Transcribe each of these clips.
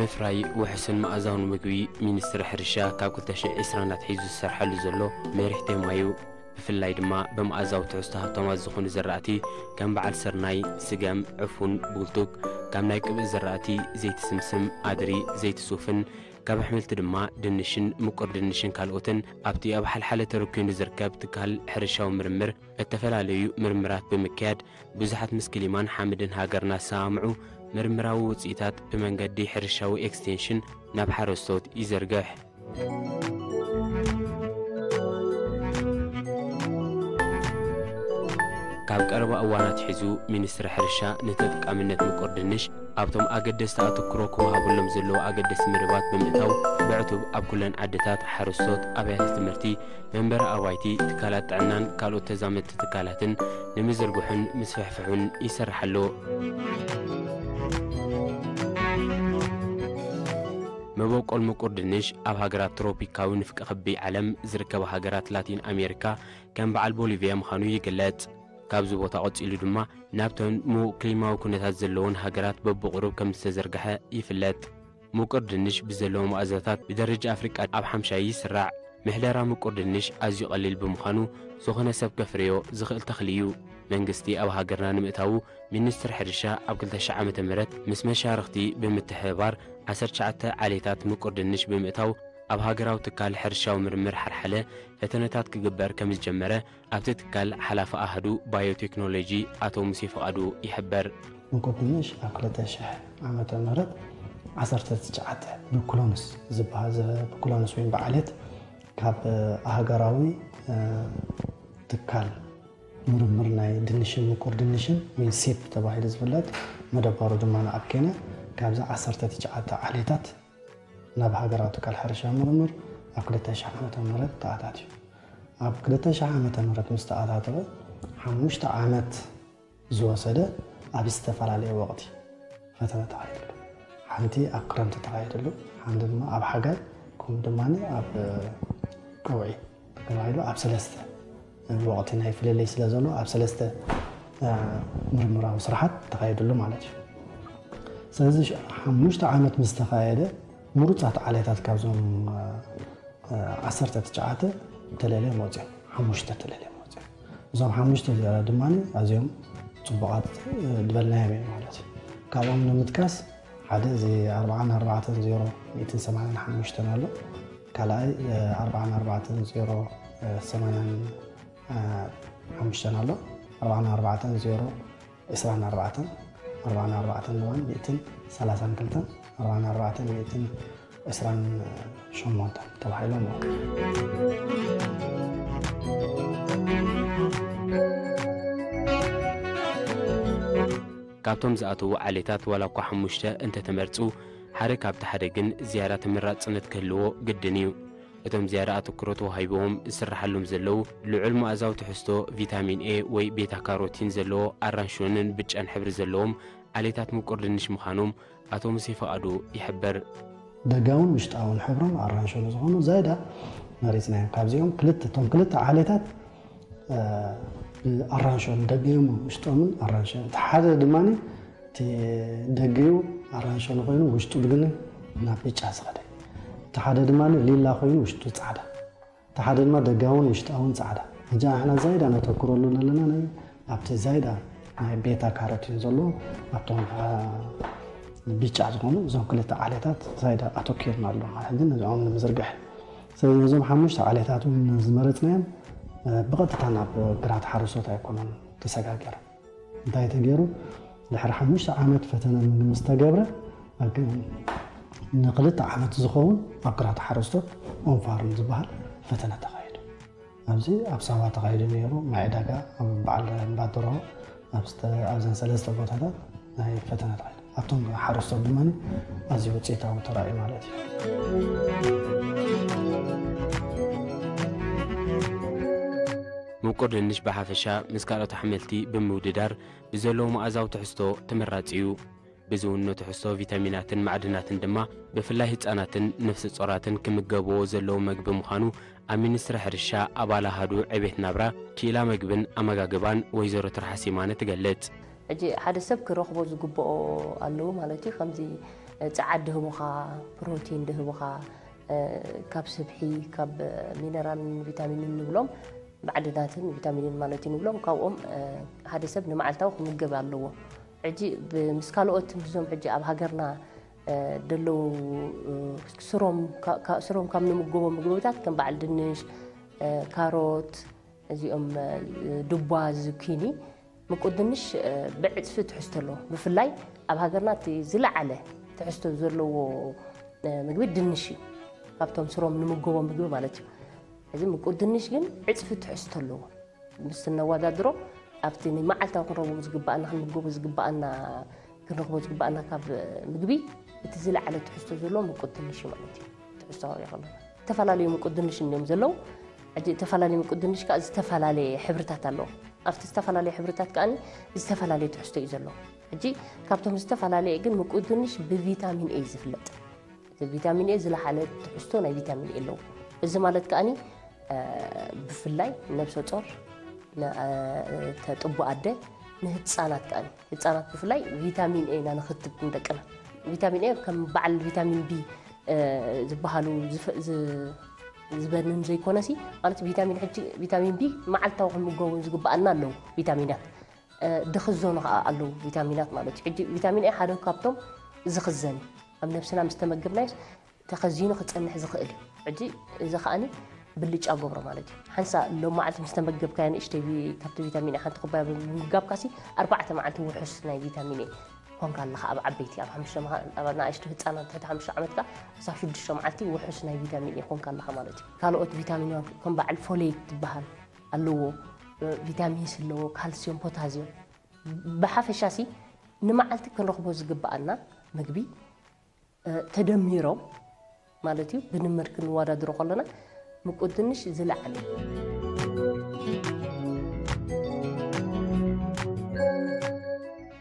ምፍራይ ውሑስን መኣዛውን ምግቢ ሚኒስትሪ ሕርሻ ካብ ክልተ ሽሕ ዕስራን ኣትሒዙ ዝሰርሐሉ ዘሎ መሪሕ ቴማ እዩ። ብፍላይ ድማ ብመኣዛዊ ትሕዝቶ ሃብታማት ዝኾኑ ዘራእቲ ከም በዓል ስርናይ፣ ስገም፣ ዕፉን፣ ቡልቱግ፣ ካብ ናይ ቅብኢ ዘራእቲ ዘይቲ ስምስም፣ ኣድሪ፣ ዘይቲ ሱፍን ካብ ኣሕምልቲ ድማ ድንሽን ምቁር ድንሽን ካልኦትን ኣብቲ ኣብ ሓልሓለ ተረኪቡ ንዝርከብ ትካል ሕርሻዊ ምርምር እተፈላለዩ ምርምራት ብምክያድ ብዙሓት ምስ ክሊማን ሓመድን ሃገርና ዝሰማምዑ ምርምራዊ ውፅኢታት ብመንገዲ ሕርሻዊ ኤክስቴንሽን ናብ ሓረስቶት ይዘርግሕ። ካብ ቀረባ እዋን ኣትሒዙ ሚኒስትሪ ሕርሻ ንተጠቃምነት ምቁር ድንሽ ኣብቶም ኣገደስቲ ኣተኩሮ ክወሃበሎም ዘለዎ ኣገደስቲ መደባት ብምእታው ብዕቱብ ኣብ ኩለን ዓድታት ሓረስቶት፣ ኣብያተ ትምህርቲ፣ መንበሪ ኣባይቲ፣ ትካላት ጥዕናን ካልኦት ተዛመድቲ ትካላትን ንምዝርግሑን ምስፍሕፍሑን ይሰርሕ ኣሎ። መበቆል ምቁር ድንሽ ኣብ ሃገራት ትሮፒካዊ ንፍቀ ክቢ ዓለም ዝርከባ ሃገራት ላቲን ኣሜሪካ ከም በዓል ቦሊቪያ ምዃኑ ይግለጽ። ካብዚ ቦታ ቀጺሉ ድማ ናብተን ምዉቕ ክሊማዊ ኩነታት ዘለወን ሃገራት በብቑሩብ ከም ዝተዘርግሐ ይፍለጥ። ምቁር ድንሽ ብዘለዎ መኣዛታት ብደረጃ ኣፍሪቃ ኣብ ሓምሻይ ይስራዕ። ምሕደራ ምቁር ድንሽ ኣዝዩ ቀሊል ብምዃኑ፣ ዝኾነ ሰብ ከፍርዮ ዝኽእል ተኽሊ እዩ። መንግስቲ ኣብ ሃገርና ንምእታዉ፣ ሚኒስትሪ ሕርሻ ኣብ ክልተ ሽሕ ዓመተ ምህረት ምስ መሻርኽቲ ብምትሕብባር ዓሰርተ ትሽዓተ ዓሌታት ምቁር ድንሽ ብምእታው፣ ኣብ ሃገራዊ ትካል ሕርሻዊ ምርምር ሓልሓለ ፈተነታት ክግበር ከም ዝጀመረ ኣብቲ ትካል ሓላፊ ኣሃዱ ባዮቴክኖሎጂ ኣቶ ሙሴ ፍቓዱ ይሕበር። ምቁር ድንሽ ኣብ ክልተ ሽሕ ዓመተ ምህረት ዓሰርተ ትሽዓተ ብኩሎንስ ዝበሃል፣ ብኩሎንስ ወይም ብዓሌት ካብ ሃገራዊ ትካል ምርምር ናይ ድንሽን ምቁር ድንሽን ወይ ሲፕ ተባሂሉ ዝፍለጥ፣ መደባሩ ድማ ኣብ ኬንያ፣ ካብዚ ዓሰርተ ትሽዓተ ዓሌታት ናብ ሃገራዊ ትካል ሕርሻ ምርምር ኣብ ክልተ ሽሕ ዓመተ ምህረት ተኣታትዩ። ኣብ ክልተ ሽሕ ዓመተ ምህረት ምስ ተኣታተወ፣ ሓሙሽተ ዓመት ዝወሰደ ኣብ ዝተፈላለየ ወቕቲ ፈተነ ተኻይድሉ። ሓንቲ ኣብ ክረምቲ ተኻይድሉ፣ ሓንቲ ድማ ኣብ ሓጋይ፣ ከምኡ ድማ ኣብ ቀውዒ ተባሂሉ ኣብ ሰለስተ ወቕቲ ናይ ፍልልይ ስለ ዘሎ ኣብ ሰለስተ፣ እ፣ ምርምራዊ ስራሓት ተኻይድሉ ማለት እዩ። ስለዚ ሽ-፣ ሓሙሽተ ዓመት ምስ ተኻየደ ምሩፃት ዓሌታት ካብዞም፣ እ፣ እ፣ ዓሰርተ ትሽዓተ ተለልዮም ወፂኦም፣ ሓሙሽተ ተለልዮም ወፂኦም። እዞም ሓሙሽተ እዚኣ ድማ ኣዝዮም ፅቡቓት፣ እ፣ ዝበልናዮም እዮም ማለት እዩ። ካብኦም ንምጥቃስ ሓደ እዚ ኣርብዓን ኣርባዕተን ዜሮ ሚእትን ሰማንያን ሓሙሽተን ኣሎ። ካልኣይ፣ እ፣ ኣርብዓን ኣርባዕተን ዜሮ፣ እ፣ ሰማንያን፣ እ፣ ሓሙሽተን ኣሎ። ኣርብዓን ኣርባዕተን ዜሮ ዕስራን ኣርባዕተን፣ ኣርባዓን ኣርባዕተን ድማ ሚእትን ሰላሳን ክልተን፣ ኣርባዓን ኣርባዕተን ሚእትን ዕስራን ሸሞንተን ተባሂሎም ኣለዉ። ካብቶም ዝኣተዉ ዓሌታት ዋላ እኳ ሓሙሽተ እንተተመርጹ፣ ሓደ ካብቲ ሓደ ግን ዝያዳ ተመራጽነት ክህልዎ ግድን እዩ። እቶም ዝያዳ ኣተኩሮ ተዋሂብዎም ዝስርሓሎም ዘለዉ ልዑል መኣዛዊ ትሕዝቶ ቪታሚን ኤ ወይ ቤታ ካሮቲን ዘለዎ ኣራንሾንን ብጫን ሕብሪ ዘለዎም ዓሌታት ምቁር ድንሽ ምዃኖም ኣቶ ሙሴ ፍቓዱ ይሕብር። ደጋውን ውሽጣውን ሕብሮም ኣራንሾ ንዝኾኑ ዛይዳ መሪጽናዮም። ካብዚኦም ክልተ፣ እቶም ክልተ ዓሌታት፣ እ፣ ብኣራንሾ ደገዮምን ውሽጦምን ኣራንሾ እዮም። እቲ ሓደ ድማ እቲ ደገዩ ኣራንሾ ንኾይኑ ውሽጡ ግን ናብ ብጫ ዝኸደ። እቲ ሓደ ድማ ሊላ ኮይኑ ውሽጡ ጻዕዳ። እቲ ሓደ ድማ ደጋውን ውሽጣውን ጻዕዳ። ሕጂ ንሕና ዛይዳ ነተኩረሉ ዘለና ናይ ኣብቲ ዛይዳ ናይ ቤታ ካሮቲን ዘሎ ኣብቶም፣ አ፣ ብጫ ዝኾኑ እዞም ክልተ ዓሌታት ዛይዳ ኣተኪርና ኣሎ ማለት ግን ነዚኦም ንምዝርጋሕ። ስለዚ ነዞም ሓሙሽተ ዓሌታት እውን ዝመረጽናዮም፣ እ፣ ብቐጥታ ናብ ግራት ሓረስቶት ኣይኮኑን ተሰጋገሩ። እንታይ ተገይሩ? ድሕሪ ሓሙሽተ ዓመት ፈተነ ምግቢ ምስ ተገብረ፣ ኣብ ገ-፣ ንክልተ ዓመት ዝኸውን ኣብ ግራት ሓረስቶት ኦን ፋርም ዝበሃል ፈተነ ተኻይዱ። ኣብዚ ኣብ ሳዋ ተኻይዱ ነይሩ፣ ማይ ዕዳጋ፣ ኣብ በዓል እምባ ደርሆ፣ ኣብ ስተ-፣ ኣብዘን ሰለስተ ቦታታት ናይ ፈተነ ተኻይዱ። ኣብቶም ሓረስቶት ድማ ኣዝዩ ውፅኢታዊ ተራእዩ ማለት እዩ። ምቁር ድንሽ ብሓፈሻ ምስ ካልኦት ኣሕምልቲ ብምውድዳር ብዘለዎ መኣዛዊ ትሕዝቶ ተመራጺ እዩ። ብዝውንኖ ትሕዝቶ ቪታሚናትን ማዕድናትን ድማ ብፍላይ ህጻናትን ነፍሰ ጾራትን ክምገብዎ ዘለዎ መግቢ ምዃኑ ኣብ ሚኒስትሪ ሕርሻ ኣባል ኣሃዱ ዕቤት ናብራ፣ ክኢላ መግብን ኣመጋግባን ወይዘሮ ትርሓስ የማነ ትገልጽ። ሕጂ ሓደ ሰብ ክረኽቦ ዝግብኦ ኣለዉ ማለት እዩ። ከምዚ ጸዓት ድህቡኻ፣ ፕሮቲን ድህቡኻ፣ ካብ ስብሒ፣ ካብ ሚነራልን ቪታሚንን ንብሎም፣ ማዕድናትን ቪታሚንን ማለት እዩ ንብሎም፣ ካብኦም ሓደ ሰብ ንመዓልታዊ ክምገብ ኣለዎ። ሕጂ ብ-፣ ምስ ካልኦት ምስዞም ሕጂ ኣብ ሃገርና ደለዉ ስሮም ካ-፣ ካ-፣ ስሮም ካብ ንምገቦም ምግብታት ከም በዓል ድንሽ፣ ካሮት፣ እዚኦም ዱባ፣ ዙኪኒ፣ ምቁር ድንሽ ብዕጽፊ ትሕዝቶ ኣለዎ። ብፍላይ ኣብ ሃገርና እቲ ዝለዓለ ትሕዝቶ ዘለዎ ምግቢ ድንሽ እዩ፣ ካብቶም ስሮም ንምገቦም ምግቢ ማለት እዩ። እዚ ምቁር ድንሽ ግን ዕጽፊ ትሕዝቶ ኣለዎ። ምስ እነወዳድሮ ኣብቲ ንመዓልታዊ ክንረኽቦ ዝግባኣና፣ ክንምገቦ ዝግባኣና፣ ክንረኽቦ ዝግባኣና ካብ ምግቢ እቲ ዝለዓለ ትሕዝቶ ዘለዎ ምቁር ድንሽ እዩ ማለት እዩ። ትሕዝቶ ክንሪኦ ከለና ዝተፈላለዩ ምቁር ድንሽ እንዲዮም ዘለዉ። ሕጂ ዝተፈላለዩ ምቁር ድንሽ ከዓ ዝተፈላለየ ሕብርታት ኣለዎ። ኣብቲ ዝተፈላለየ ሕብርታት ከዓ ዝተፈላለየ ትሕዝቶ እዩ ዘለዎ። ሕጂ ካብቶም ዝተፈላለየ ግን ምቁር ድንሽ ብቪታሚን ኤ ዝፍለጥ። እቲ ቪታሚን ኤ ዝለዓለ ትሕዝቶ ናይ ቪታሚን ኤ ኣለዎ። እዚ ማለት ከኣኒ፣ እ፣ ብፍላይ ነብሰ ጾር፣ ነ-፣ እ፣ ተጥቡ ኣደ፣ ንህጻናት ከኣኒ፣ ህጻናት ብፍላይ ቪታሚን ኤ ኢና ንኽትብ ንደቅና። ቪታሚን ኤ ከም በዓል ቪታሚን ቢ፣ እ፣ ዝበሃሉ ዝፈ-፣ ዝ-፣ ዝበንን ዘይኮነሲ፣ ማለት ቪታሚን ሕጂ፣ ቪታሚን ቢ መዓልታዊ ክንምገቡ ዝግበኣና ኣለዉ ቪታሚናት። እ፣ ድኽዘኑ ኸኣ ኣለዉ ቪታሚናት ማለት እዩ። ሕጂ ቪታሚን ኤ ሓደ ካብቶም ዝኽዘን እዩ። ኣብ ነብስና ምስ ተመገብናዮስ ተኸዚኑ ክጸንሕ ዝኽእል እዩ። ሕጂ እዚ ኸኣኒ ብልጫ ገብሮ ማለት እዩ። ሓንሳእ ሎም መዓልቲ ምስ ተመገብካዮ ንእሽተይ ቪ-፣ ካብቲ ቪታሚን ኤ ሓንቲ ኩባያ ብምምጋብካሲ ኣርባዕተ መዓልቲ ውሑስ ናይ ቪታሚን ኤ ኮንካ ኣለኻ። ኣብ ዓበይቲ፣ ኣብ ሓሙሽተ መዓ-፣ ኣብ ንኣሽቱ ህጻናት ትሕቲ ሓሙሽተ ዓመት ከኣ ክሳብ ሽዱሽተ መዓልቲ ውሑስ ናይ ቪታሚን ኤ ኮንካ ኣለኻ ማለት እዩ። ካልኦት ቪታሚን ከም በዓል ፎሌት ዝበሃል ኣለዎ፣ ቪታሚን ሲ ኣለዎ፣ ካልሲዮም፣ ፖታዝዮም። ብሓፈሻሲ ንመዓልቲ ክንረኽቦ ዝግበኣና ምግቢ፣ እ፣ ተደሚሮም ማለት እዩ፣ ብድምር ክንወዳድሮ ከለና ምቁር ድንሽ ዝለዓለ እዩ።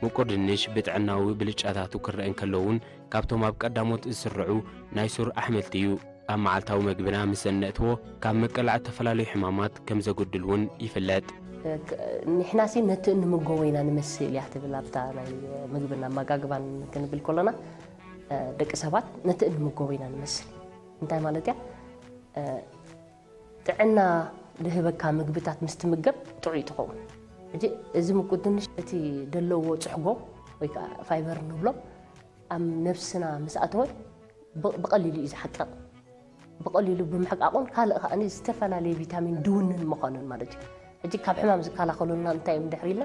ምቁር ድንሽ ብጥዕናዊ ብልጫታቱ ክረአ እንከሎ እውን ካብቶም ኣብ ቀዳሞት ዝስርዑ ናይ ሱር ኣሕምልቲ እዩ። ኣብ መዓልታዊ መግብና ምስ እነእትዎ ካብ ምቅላዕ ዝተፈላለዩ ሕማማት ከም ዘጉድል እውን ይፍለጥ። እ፣ ክ-፣ ንሕናሲ ነቲ እንምገቦ ኢና ንመስል እያ ትብል ኣብታ ናይ ምግብን ኣመጋግባን ክንብል ከለና፣ እ፣ ደቂ ሰባት ነቲ እንምገቦ ኢና ንመስል። እንታይ ማለት እያ? እ፣ ጥዕና ዝህበካ ምግብታት ምስ ትምገብ ጥዑይ ትኸውን። ሕጂ እዚ ምቁር ድንሽ እቲ ዘለዎ ጽሕጎ ወይ ከዓ ፋይበር ንብሎ ኣብ ነብስና ምስ ኣተወ ብ-፣ ብቐሊሉ እዩ ዝሓቀቕ። ብቐሊሉ ብምሕቃቑን ካልእ ከኣ ዝተፈላለየ ቪታሚን ድውንን ምዃኑን ማለት እዩ። ሕጂ ካብ ሕማም ዝከላኸሉልና እንታይ እዮም ድሕሪ ኢልና?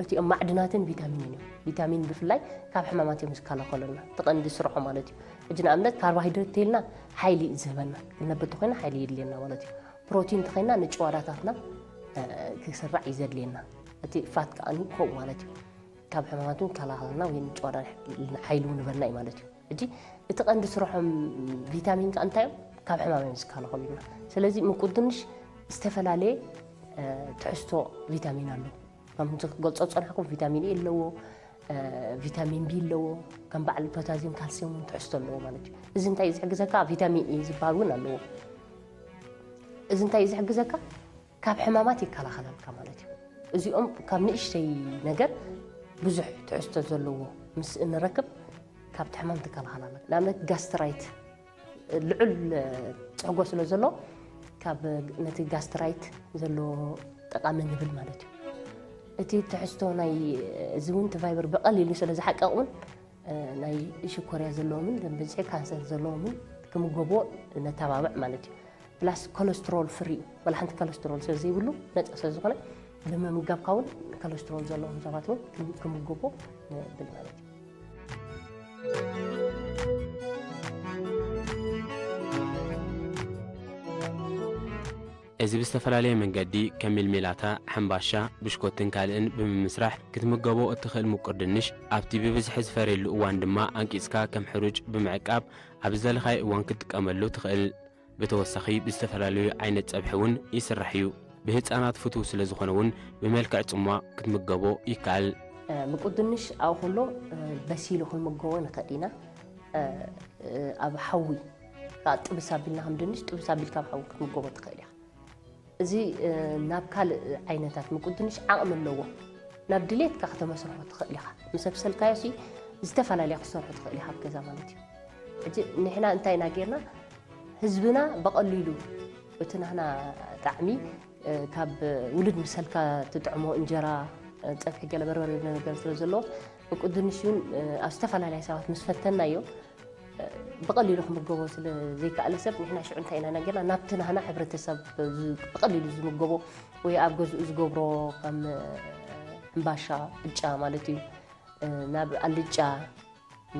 እቲኦም ማዕድናትን ቪታሚንን እዮም። ቪታሚን ብፍላይ ካብ ሕማማት እዮም ዝከላኸሉልና። እቲ ቀንዲ ስርሖ ማለት እዩ። ሕጂ ንኣብነት ካርቦሃይድሬት ተይልና ሓይሊ እዩ ዝህበና። ክንነብር ተኾይና ሓይሊ የድልየና ማለት እዩ። ፕሮቲን ተኾይና ንጭዋዳታትና፣ እ፣ ክስራዕ እዩ ዘድልየና። እቲ ፋት ከኣ ከምኡ ማለት እዩ። ካብ ሕማማት እውን ይከላኸለልና ወይ ንጭዋዳ ሓይሊ እውን ይህበና እዩ ማለት እዩ። ሕጂ እቲ ቀንዲ ስርሖም ቪታሚን ከኣ እንታይ እዮም? ካብ ሕማም እዮም ዝከላኸሉልና። ስለዚ ምቁር ድንሽ ዝተፈላለየ፣ እ፣ ትሕዝቶ ቪታሚን ኣለዎ። ከምቲ ክገልጾ ዝጸናሕኩ ቪታሚን ኤ ኣለዎ፣ እ፣ ቪታሚን ቢ ኣለዎ፣ ከም በዓል ፖታዝየም፣ ካልሲየም እውን ትሕዝቶ ኣለዎ ማለት እዩ። እዚ እንታይ እዩ ዝሕግዘካ? ቪታሚን ኤ ዝበሃል እውን ኣለዎ። እዚ እንታይ እዩ ዝሕግዘካ? ካብ ሕማማት ይከላኸለልካ ማለት እዩ። እዚኦም ካብ ንእሽተይ ነገር ብዙሕ ትሕዝቶ ዘለዎ ምስ እንረክብ ካብቲ ሕማም ትከላኸል ኣለካ። ንኣብነት ጋስትራይት ልዑል ጽሕጎ ስለ ዘሎ ካብ ነቲ ጋስትራይት ዘሎ ጠቃሚ ንብል ማለት እዩ። እቲ ትሕዝቶ ናይ እዚ እውን እቲ ፋይበር ብቐሊሉ ስለ ዝሓቀቕ እውን፣ እ፣ ናይ ሽኮርያ ዘለዎምን ደም ብዝሒ ካንሰር ዘለዎምን ክምገብዎ ነተባብዕ ማለት እዩ። ፕላስ ኮለስትሮል ፍሪ እዩ። ዋላ ሓንቲ ኮለስትሮል ስለ ዘይብሉ ነጻ ስለ ዝኾነ ብምምጋብካ እውን ኮለስትሮል ዘለዎም ሰባት እውን ክም-፣ ክምገብዎ ንብል ማለት እዩ። እዚ ብዝተፈላለየ መንገዲ ከም ሚልሚላታ፣ ሕምባሻ፣ ብሽኮትን ካልእን ብምምስራሕ ክትምገቦ እትኽእል ምቁር ድንሽ ኣብቲ ብብዝሒ ዝፈርየሉ እዋን ድማ ኣንቂጽካ ከም ሕሩጭ ብምዕቃብ ኣብ ዝደለኻዮ እዋን ክትጥቀመሉ ትኽእል። ብተወሳኺ ብዝተፈላለዩ ዓይነት ጸብሒ እውን ይስራሕ እዩ። ብህጻናት ፍቱው ስለ ዝኾነ እውን ብመልክዕ ጽሟቕ ክትምገቦ ይከኣል። እ፣ ምቁር ድንሽ ኣብኡ ከሎ፣ እ፣ በሲሉ ክንምገቦ ንኽእል ኢና። እ፣ እ፣ ኣብ ሓዊ፣ ከኣ ጥብስ ኣቢልና ከም ድንሽ ጥብስ ኣቢልካ ኣብ ሓዊ ክትምገቦ ትኽእል ኢኻ። እዚ፣ እ፣ ናብ ካልእ ዓይነታት ምቁር ድንሽ ዓቕሚ ኣለዎ። ናብ ድሌትካ ከተመስርሖ ትኽእል ኢኻ። ምስ ኣብሰልካዮሲ ዝተፈላለያ ክትሰርሑ ትኽእል ኢኻ ኣብ ገዛ ማለት እዩ። ሕጂ ንሕና እንታይ ኢና ጌርና? ህዝብና ብቐሊሉ እቲ ናህና ጣዕሚ፣ እ፣ ካብ ውሉድ ምሰልካ ትጥዕሞ እንጀራ፣ እ፣ ጸብሒ ገለ በርበረ ነገር ስለ ዘለዎ፣ ብቁ ድንሽ እውን፣ እ፣ ኣብ ዝተፈላለያ ሰባት ምስ ፈተናዮ፣ እ፣ ብቐሊሉ ክምገቦ ስለ ዘይከኣለ ሰብ፣ ንሕና ሽዑ እንታይ ኢና ጌርና? ናብቲ ናህና ሕብረተሰብ ዝ-፣ ብቐሊሉ ዝምገቦ ወይ ኣብ ገዝኡ ዝገብሮ ከም፣ እ፣ ሕምባሻ፣ ቅጫ ማለት እዩ፣ እ፣ ናብ ኣልጫ፣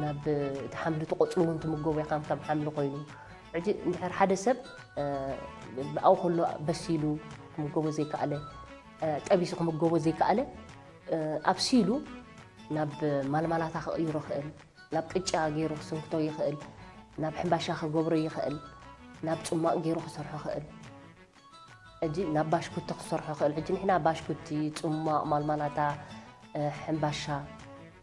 ናብ እቲ ሓምሊ ትቆጽሉ እውን ትምገቡ ኢኻም፣ ከም ሓምሊ ኮይኑ። ሕጂ እንድሕር ሓደ ሰብ፣ እ፣ ብኣው ከሎ በሲሉ ክምገቦ ዘይከኣለ፣ እ፣ ጠቢሱ ክምገቦ ዘይከኣለ፣ እ፣ ኣብሲሉ ናብ ማልማላታ ክቕይሮ ይኽእል፣ ናብ ቅጫ ገይሩ ክስንክቶ ይኽእል፣ ናብ ሕምባሻ ክገብሮ ይኽእል፣ ናብ ጽሟቕ ገይሩ ክሰርሖ ይኽእል። ሕጂ ናብ ባሽኩቲ ክሰርሖ ይኽእል። ሕጂ ንሕና ባሽኩቲ፣ ጽሟቕ፣ ማልማላታ፣ እ፣ ሕምባሻ፣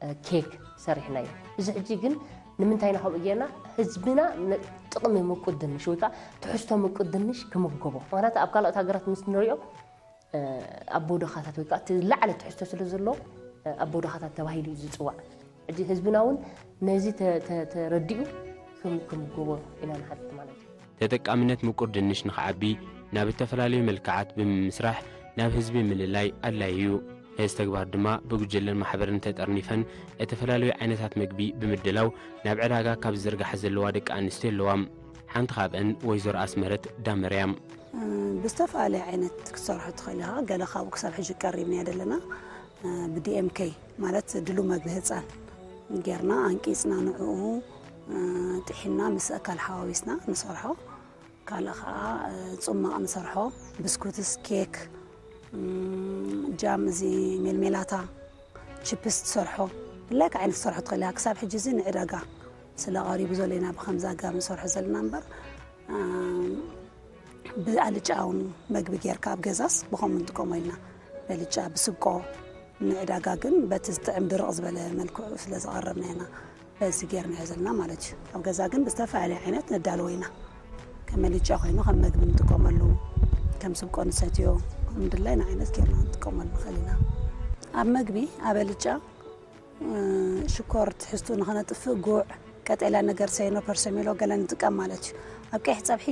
እ፣ ኬክ ሰሪሕና እዩ። እዚ ሕጂ ግን ንምንታይ ኢና ከምኡ ጌርና? ህዝብና ነ-፣ ጥቕሚ ምቁድ ድንሽ ወይ ከዓ ትሕዝቶ ምቁድ ድንሽ ክምገቦ። ምኽንያቱ ኣብ ካልኦት ሃገራት ምስ ንሪኦ፣ እ፣ ኣቦ ድኻታት ወይ ከዓ እቲ ዝለዓለ ትሕዝቶ ስለ ዘለዎ፣ እ፣ ኣቦ ድኻታት ተባሂሉ እዩ ዝፅዋዕ። ሕጂ ህዝብና እውን ነዚ ተ-፣ ተ-፣ ተረዲኡ ክም-፣ ክምገቦ ኢና ንሓትት ማለት እዩ። ተጠቃምነት ምቁር ድንሽ ንኽዓቢ ናብ እተፈላለዩ መልክዓት ብምምስራሕ ናብ ህዝቢ ምልላይ ኣድላዪ እዩ። ነዚ ተግባር ድማ ብጉጅለን ማሕበርን ተጠርኒፈን እተፈላለዩ ዓይነታት መግቢ ብምድላው ናብ ዕዳጋ ካብ ዝዝርግሓ ዘለዋ ደቂ ኣንስትዮ ኣለዋ። ሓንቲ ካብአን ወይዘሮ ኣስመረት ዳመር እያ። ብዝተፈላለየ ዓይነት ክትሰርሖ ትኽእል ኢኻ። ገለ ካብኡ ክሳብ ሕጂ ቀሪብናዮ ዘለና፣ ብ D M K ማለት ድሉው መግቢ ህፃን ጌርና ኣንቂፅና ንዕኡ፣ እ፣ ጥሒና ምስ ኣካል ሓዋዊስና ንሰርሖ። ካልእ ከዓ፣ እ፣ ጽማቕ ንሰርሖ፣ ብስኩትስ፣ ኬክ፣ እም፣ ጃም፣ እዚ ሜልሜላታ፣ ቺፕስ ትሰርሖ። ብላይ ዓይነት ክትሰርሖ ትኽእል ኢኻ። ክሳብ ሕጂ እዚ ንዕዳጋ ስለ ቀሪቡ ዘሎ ኢና ብኸምዚ ኣገባብ ንሰርሖ ዘለና እምበር፣ እም፣ ብኣልጫ እውን መግቢ ጌርካ ኣብ ገዛስ ብኸምኡ ንጥቀሞ ኢልና። በልጫ፣ ብስብቆ፣ ንዕዳጋ ግን በቲ ዝጥዕም ድርቕ ዝበለ መልክዑ ስለ ዘቐረብና ኢና በዚ ጌርናዮ ዘለና ማለት እዩ። ኣብ ገዛ ግን ብዝተፈላለየ ዓይነት ነዳልዎ ኢና። ከም ኣልጫ ኮይኑ ከም መግቢ ንጥቀመሉ፣ ከም ስብቆ ንሰትዮ፣ ከም ድላይና ዓይነት ጌርና ንጥቀመሉ ንኽእል ኢና። ኣብ መግቢ፣ ኣብ ኣልጫ፣ እ፣ ሽኮር ትሕዝትኡ ንኸነጥፍእ ጉዕ፣ ቀጠልያ ነገር ሰይኖ፣ ፐርሰሚሎ ገለ ንጥቀም ማለት እዩ። ኣብ ቀይሕ ጸብሒ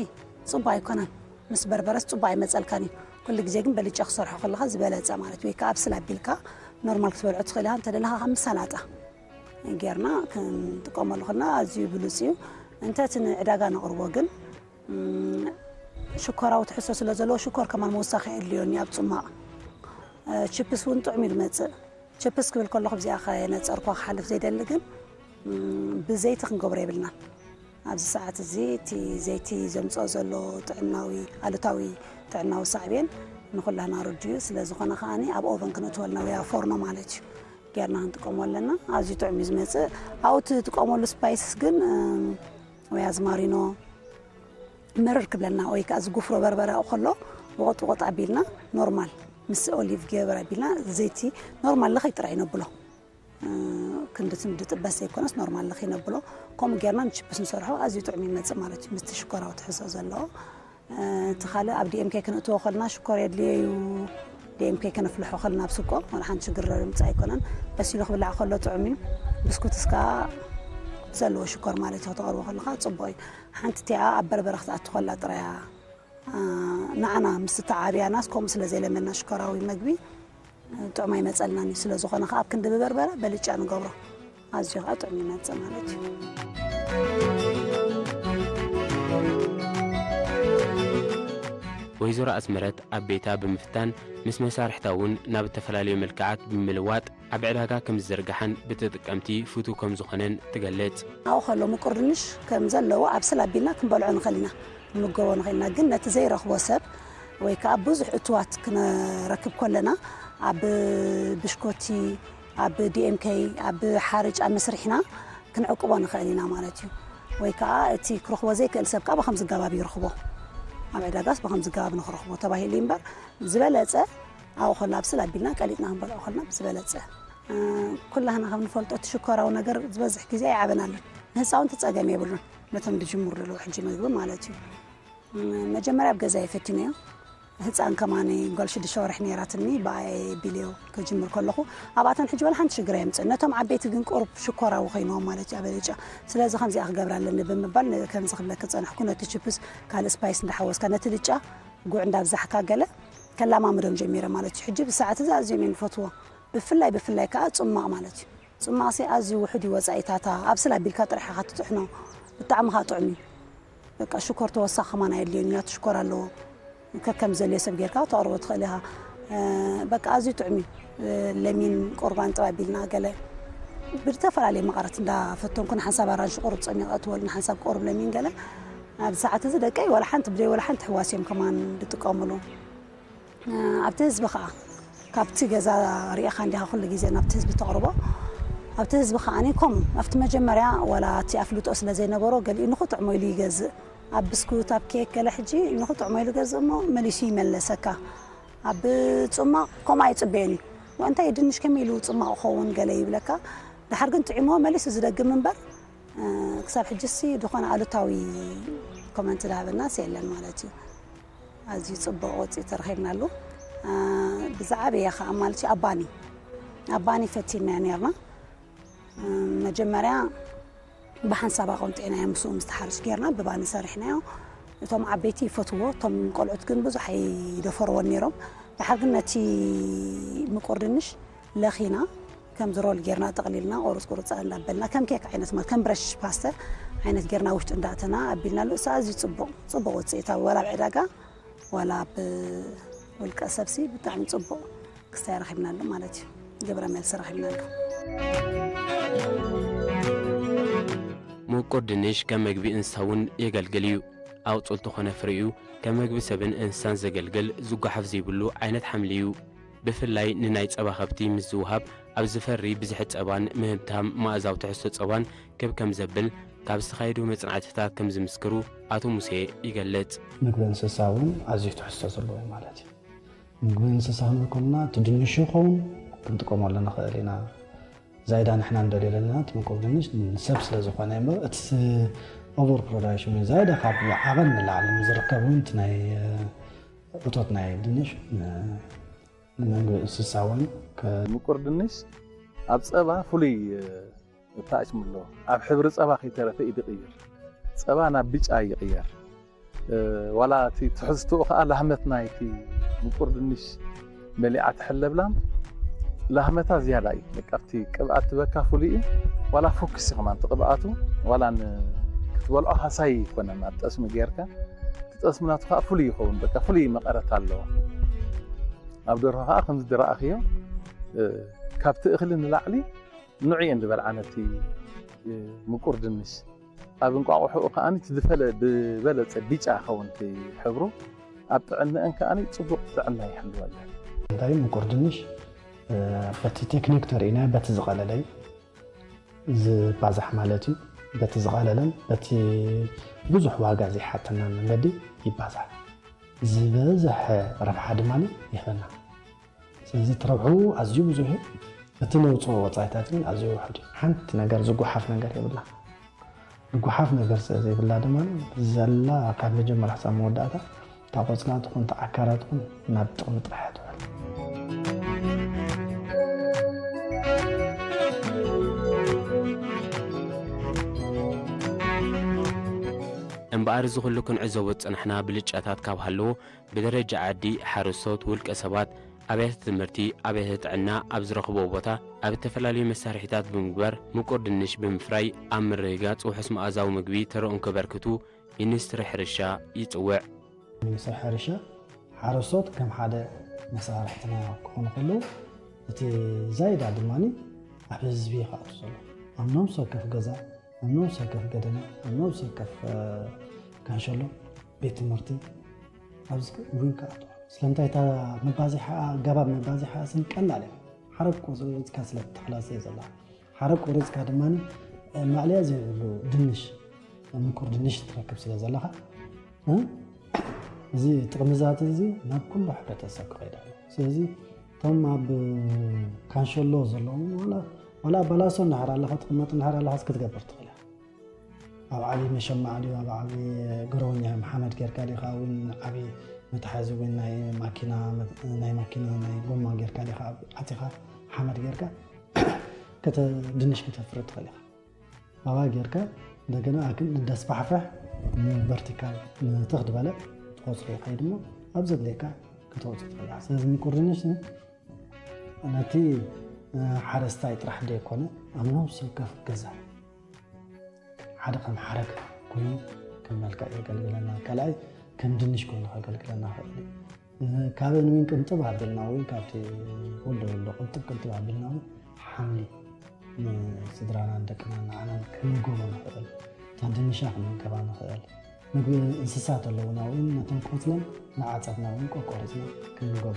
ጽቡቕ ኣይኮነን፣ ምስ በርበረስ ጽቡቕ ኣይመጸልካን እዩ። ኩሉ ግዜ ግን በልጫ ክሰርሖ ከለኻ ዝበለጸ ማለት እዩ። ወይ ከኣ ኣብስል ኣቢልካ ኖርማል ክትበልዖ ትኽእል ኢኻ። እንተ ደለኻ ከም ሰላጣ ጌርና ክንጥቀመሉ ከለና ኣዝዩ ብሉጽ እዩ። እንተ እቲ ንዕዳጋ ነቕርቦ ግን፣ እም፣ ሽኮራዊ ትሕዝቶ ስለ ዘለዎ ሽኮር ከማን ምውሳኽ የድልዮኒ ኣብ ጽማቕ። እ፣ ቺፕስ እውን ጥዑም እዩ ዝመጽእ። ችፕስ ክብል ከለኹ ብዚኣ ከየነጸርኳ ክሓልፍ ዘይደሊ ግን፣ እም፣ ብዘይቲ ክንገብሮ የብልናን። ኣብዚ ሰዓት እዚ እቲ ዘይቲ ዘምጽኦ ዘሎ ጥዕናዊ፣ ኣሉታዊ ጥዕናዊ ሳዕቤን ንኹላህና ርድዩ እዩ። ስለ ዝኾነ ከኣኒ ኣብ ኦቨን ክነእትወልና ወይ ኣብ ፎርኖ ማለት እዩ ጌርና ክንጥቀሞ ኣለና። ኣዝዩ ጥዑም እዩ ዝመጽእ። ኣብኡ ትጥቀመሉ ስፓይስስ ግን፣ እም፣ ወይ ኣዝማሪኖ፣ መረር ክብለና ወይ ከኣ ዝጉፍሮ በርበረ ኣብኡ ከሎ ብቑጥ ብቑጥ ኣቢልና ኖርማል ምስ ኦሊቭ ገበር ኣቢልና ዘይቲ ኖርማል ለኸይ ጥራይ ነብሎ። እ፣ ክንዲ ትምዲ ጥበስ ዘይኮነስ ኖርማል ለኸይ ነብሎ። ከምኡ ጌርና ንችፕስ ንሰርሖ ኣዝዩ ጥዑም ይመጽእ ማለት እዩ ምስቲ ሽኮራዊ ትሕዝቶ ዘለዎ። እ፣ እቲ ካልእ ኣብ D M K ክንእትዎ ከለና ሽኮር የድልዮ እዩ። D M K ከነፍልሖ ከለና ኣብ ስብቆ ዋላ ሓንቲ ሽግር ምጽእ ኣይኮነን። በሲሉ ክብላዕ ከሎ ጥዑም እዩ። ብስኩትስ ከኣ ዘለዎ ሽኮር ማለት እዩ። ከተቕርቦ ከለኻ ጽቡቕ እዩ። ሓንቲ እቲኣ ኣብ በርበረ ክትኣቱ ከላ ጥራይ እያ፣ እ፣ ንዓና ምስ ተዓብያናስ ከምኡ ስለ ዘይለመድና ሽኮራዊ መግቢ፣ እ፣ ጥዑም ኣይመጸልናን እዩ። ስለ ዝኾነ ከኣ ኣብ ክንዲ ብበርበረ በልጫ ንገብሮ። ኣዝዩ ከኣ ጥዑም ይመጽእ ማለት እዩ። ወይዘሮ ኣስመረት ኣብ ቤታ ብምፍታን ምስ መሳርሕታ እውን ናብ እተፈላለዩ መልክዓት ብምልዋጥ ኣብ ዕዳጋ ከም ዝዘርግሓን ብተጠቀምቲ ፍቱው ከም ዝኾነን ትገልጽ። ኣብኡ ከሎ ምቁር ድንሽ ከም ዘለዎ ኣብስል ኣቢልና ክንበልዖ ንኽእል ኢና። ክንምገቦ ንኽእል ኢና። ግን ነቲ ዘይረኽቦ ሰብ ወይ ከኣ ብዙሕ እትዋት ክነረክብ ከለና ኣብ ብሽኮቲ፣ ኣብ D M K፣ ኣብ ሓርጭ ኣብ መስርሕና ክንዕቅቦ ንኽእል ኢና ማለት እዩ። ወይ ከኣ እቲ ክረኽቦ ዘይክእል ሰብ ከኣ ብኸምዚ ኣገባብ ይረኽቦ። ኣብ ዕዳጋስ ብኸምዚ ኣገባብ ንኽረኽቦ ተባሂሉ እዩ እምበር ዝበለጸ ኣብኡ ከሎ ኣብስል ኣቢልና ቀሊጥና ክንበልዖ ከለና ብዝበለጸ። እ፣ ኩላህና ከም ንፈልጦ እቲ ሽኮራዊ ነገር ዝበዝሕ ግዜ ኣይዓበናሉን። ንህጻውንቲ ጸገም የብሉን። ነቶም ዝጅምሩ ዘለዉ ሕጂ ምግቢ ማለት እዩ። እ፣ መጀመርያ ኣብ ገዛ እየ ፈቲነዮ። ህፃን ከማን ጓል ሽዱሽተ ወርሒ ነይራትኒ ብኣየ ቢልዮ ክጅምር ከለኹ ኣብኣተን ሕጂ ወላ ሓንቲ ሽግር ኣየምፅእን። ነቶም ዓበይቲ ግን ቁሩብ ሽኮራዊ ኮይንዎም ማለት እዩ ኣበልጫ። ስለዚ ከምዚኣ ክገብር ኣለኒ ብምባል ነ- ከምዚ ክብለኪ ዝፀናሕኩ ነቲ ችፕስ ካልእ ስፓይስ እንዳሓወስካ ነቲ ልጫ ጉዕ እንዳብዛሕካ ገለ ከላማምዶም ጀሚረ ማለት እዩ። ሕጂ ብሰዓት እዚ ኣዝዮም እዮም ዝፈትዎ። ብፍላይ ብፍላይ ከዓ ፅማቕ ማለት እዩ። ፅማቕሲ ኣዝዩ ውሑድ እዩ ወፃኢታታ ኣብስል ኣቢልካ ጥራሕ ኢኻ ትጥሕኖ። ብጣዕሚ ከዓ ጥዑም እዩ። በቃ ሽኮር ተወሳኺ ከማን ኣየድልዮን እዩ። ናቱ ሽኮር ኣለዎ። ከከም ዘድልዮ ሰብ ጌርካ ተቕርቦ ትኽእል ኢኻ። በቃ ኣዝዩ ጥዑም እዩ። ለሚን ቁርባን ጥባ ቢልና ገለ ብዝተፈላለየ መቐረት እንዳፈተንኩ ንሓንሳብ ኣራንሺ ቁሩብ ፀሚቐ እትወሉ ንሓንሳብ ቁሩብ ለሚን ገለ ኣብዚ ሰዓት እዚ ደቀይ ዋላ ሓንቲ ብዘይ ዋላ ሓንቲ ሕዋስ እዮም ከማን ዝጥቀምሉ። ኣብቲ ህዝቢ ከዓ ካብቲ ገዛ ሪኢኻ እንዲኻ ኩሉ ግዜ ናብቲ ህዝቢ ተቕርቦ ኣብቲ ህዝቢ ከዓ እኔ ኮም ኣብቲ መጀመርያ ዋላ እቲ ኣፍልጦ ስለ ዘይነበሮ ገሊኡ ንኽጥዕሞ ኢሉ ይገዝእ ኣብ ብስኩት ኣብ ኬክ ገለ ሕጂ ንኽጥዕሞ ኢሉ ገዝእ እሞ መሊሱ ይመለሰካ ኣብ ፅማቕ ከምኡ ኣይፅበየን እዩ እንታይ ድንሽ ከመይ ኢሉ ፅማቕ ክኸውን ገለ ይብለካ ድሓር ግን ጥዒሞ መሊሱ ዝደግም እምበር ክሳብ ሕጂሲ ዝኾነ ኣሉታዊ ኮመንት ዝሃበናስ የለን ማለት እዩ ኣዝዩ ፅቡቕ ውፅኢት ተረኺብናሉ ብዝዓበየ ከዓ ማለት እዩ ኣባኒ ኣባኒ ፈቲና ነርና መጀመርያ ብሓንሳብ ኣቐምጢዕናዮ ምስኡ ምስ ተሓርሽ ጌርና ብባኒ ሰሪሕናዮ እቶም ዓበይቲ ይፈትዎ እቶም ቆልዑት ግን ብዙሕ ኣይደፈርዎን ነይሮም ድሓር ግን ነቲ ምቁር ድንሽ ለኺና ከምዚ ሮል ጌርና ጠቕሊልና ቁርፅ ቁርፃ እንዳበልና ከም ኬክ ዓይነት ማለት ከም ብረሽ ፓስተ ዓይነት ጌርና ውሽጡ እንዳእተና ኣቢልናሉ እሳ ኣዝዩ ፅቡቕ ፅቡቕ ውፅኢታዊ ወላ ኣብ ዕዳጋ ዋላ ኣብ ውልቀ ሰብሲ ብጣዕሚ ፅቡቕ ክስታይ ረኺብናሉ ማለት እዩ ግብረ መልሲ ረኺብናሉ ምቁር ድንሽ ከም መግቢ እንስሳ እውን የገልግል እዩ። ኣቑፅልቲ ኮነ ፍሪኡ ከም መግቢ ሰብን እንስሳን ዘገልግል ዝጓሓፍ ዘይብሉ ዓይነት ሓምሊ እዩ። ብፍላይ ንናይ ፀባ ከብቲ ምስ ዝወሃብ ኣብ ዝፈሪ ብዝሒ ፀባን ምህብታም መኣዛዊ ትሕዝቶ ፀባን ክብ ከም ዘብል ካብ ዝተኻየዱ መፅናዕትታት ከም ዝምስክሩ ኣቶ ሙሴ ይገልፅ። ምግቢ እንስሳ እውን ኣዝዩ ትሕዝቶ ዘለዎ እዩ ማለት እዩ። ምግቢ እንስሳ ክንብል ከለና እቲ ድንሹ ይኸውን ክንጥቀመሉ ንኽእል ኢና። ዛይዳ ንሕና ንደልዮ ዘለና እቲ ምቁር ድንሽ ንሰብ ስለ ዝኾነ እምበር እቲ over production ወይ ዛይዳ ካብ ዓቐን ንላዕሊ ንዝርከብ እውን እቲ ናይ እቶት ናይ ድንሽ ንምግቢ እንስሳ እውን ምቁር ድንሽ ኣብ ፀባ ፍሉይ እታእች ምሎ ኣብ ሕብሪ ፀባ ከይተረፈ እዩ ዝቕይር። ፀባ ናብ ብጫ ይቕየር። ዋላ እቲ ትሕዝትኡ ከዓ ላህመት ናይቲ ምቁር ድንሽ መሊኣ ትሕለብላን ላህመታ ዝያዳ እዩ። በቃ ኣብቲ ቅብኣት ትበካ ፍሉይ እዩ። ዋላ ፎክስ እዩ ከማን እቲ ቅብኣቱ ዋላ ክትበልዖ ሃሳይ ይኮነን ኣብ ጠስሚ ጌርካ እቲ ጠስሚ ናቱ ከዓ ፍሉይ ይኸውን። በቃ ፍሉይ መቐረት ኣለዎ። ኣብ ደርሆ ከዓ ከምዚ ዝረኣኽዮ ካብቲ እኽሊ ንላዕሊ ንዑ እየን ዝበልዓ ነቲ ምቁር ድንሽ። ኣብ እንቋቑሖኡ ከኣ እቲ ዝበለጸ ቢጫ ክኸውን እቲ ሕብሩ፣ ኣብ ጥዕንአን ከኣ ጽቡቕ ጥዕና ይህልወለን። እንታይ ምቁር ድንሽ በቲ ቴክኒክ ተርኢናዮ በቲ ዝቐለለ እዩ ዝባዛሕ ማለት እዩ። በቲ ዝቐለለን በቲ ብዙሕ ዋጋ ዘይሓተናን መንገዲ ይባዛሕ። ዝበዝሐ ረብሓ ድማ ይህበና። ስለዚ እቲ ረብሕኡ ኣዝዩ ብዙሕ እዩ። እቲ ነውፅኦ ወፃኢታት ግን ኣዝዩ ውሑድ እዩ። ሓንቲ ነገር ዝጓሓፍ ነገር የብላ። ዝጓሓፍ ነገር ስለ ዘይብላ ድማ ዘላ ካብ መጀመርያ ክሳብ መወዳእታ እታ ቆፅላ ትኹን እታ ዓካራ ትኹን ናብ ጥቕሚ ጥራሕ እያ ትውዕል። እምበኣር እዚ ኩሉ ክንዕዘቦ ዝፀናሕና ብልጫታት ካብ ሃለዎ ብደረጃ ዓዲ ሓረስቶት፣ ውልቀ ሰባት፣ ኣብያተ ትምህርቲ፣ ኣብያተ ጥዕና ኣብ ዝረኽብዎ ቦታ ኣብ እተፈላለዩ መሳርሒታት ብምግባር ምቁር ድንሽ ብምፍራይ ኣብ ምርግጋፅ ውሑስ መኣዛዊ ምግቢ ተረኦም ከበርክቱ ሚኒስትሪ ሕርሻ ይፅውዕ። ሚኒስትሪ ሕርሻ ሓረስቶት ከም ሓደ መሳርሕትና ክኾኑ ከለዉ እቲ ዛይዳ ድማ ኣብ ህዝቢ ይኸኣቱ ዘሎ ኣብ ነብሲ ወከፍ ገዛ ኣብ ነብሲ ወከፍ ገደና ኣብ ነብሲ ወከፍ ካንሸሎ ቤት ትምህርቲ ኣብዚ እውን ክኣቱ ስለምንታይ እታ መባዚሓ ኣገባብ መባዚሓ ስም ቀላል እያ ሓረግ ቁርፅካ ስለ ትተሓላሰ ዘላ ሓረግ ቁርፅካ ድማ ማእለያ ዘይብሉ ድንሽ ምቁር ድንሽ ትረክብ ስለ ዘለኻ እዚ ጥቕምታት እዚ ናብ ኩሉ ሕብረተሰብ ክኸይድ ኣለዎ ስለዚ እቶም ኣብ ካንሸሎ ዘለዉ ዋላ ኣባላሶ እንድሕር ኣለኻ ትቕመጥ እንድሕር ኣለኻስ ክትገብር ትኽእል ኣብ ዓብዪ መሸማዕ ድዩ ኣብ ዓብዪ ግሮኛ ሓመድ ጌርካ ዲኻ እውን ዓብዪ መትሓዚ ወይ ናይ ማኪና ናይ ማኪና ናይ ጎማ ጌርካ ዲኻ ዓፂኻ ሓመድ ጌርካ ድንሽ ከተፍሪ ትኽእል ኢኻ። ባባ ጌርካ እንደገና ኣክን እንዳስፋሕፈሕ ንቨርቲካል ንትኽ ዝበለ ትቆፅሮ ይኸይድ እሞ ኣብ ዘድልየካ ክትቆፅሮ ትኽእል ኢኻ። ስለዚ ምቁር ድንሽ ነቲ ሓረስታይ ጥራሕ ዘይኮነ ኣብ ነብሲ ወከፍ ገዛ ሓደ ከም ሓረግ ኮይኑ ከም መልክዕ የገልግለና፣ ካልኣይ ከም ድንሽ ኮይኑ ከገልግለና ይኽእል እዩ። ካበን እውን ቅንጥብ ኣቢልና እውን ካብቲ ወልዶ ወልዶ ቅንጥብ ቅንጥብ ኣቢልና እውን ሓምሊ ንስድራናን ደቅናን ንዓናን ክንምገቦ ንኽእል፣ እታ ድንሻ ክንምገባ ንኽእል። ምግቢ እንስሳት ኣለውና እውን ነቶም ቆፅለን ንዓፀድና እውን ቆቆሪፅና ክንምገቦ።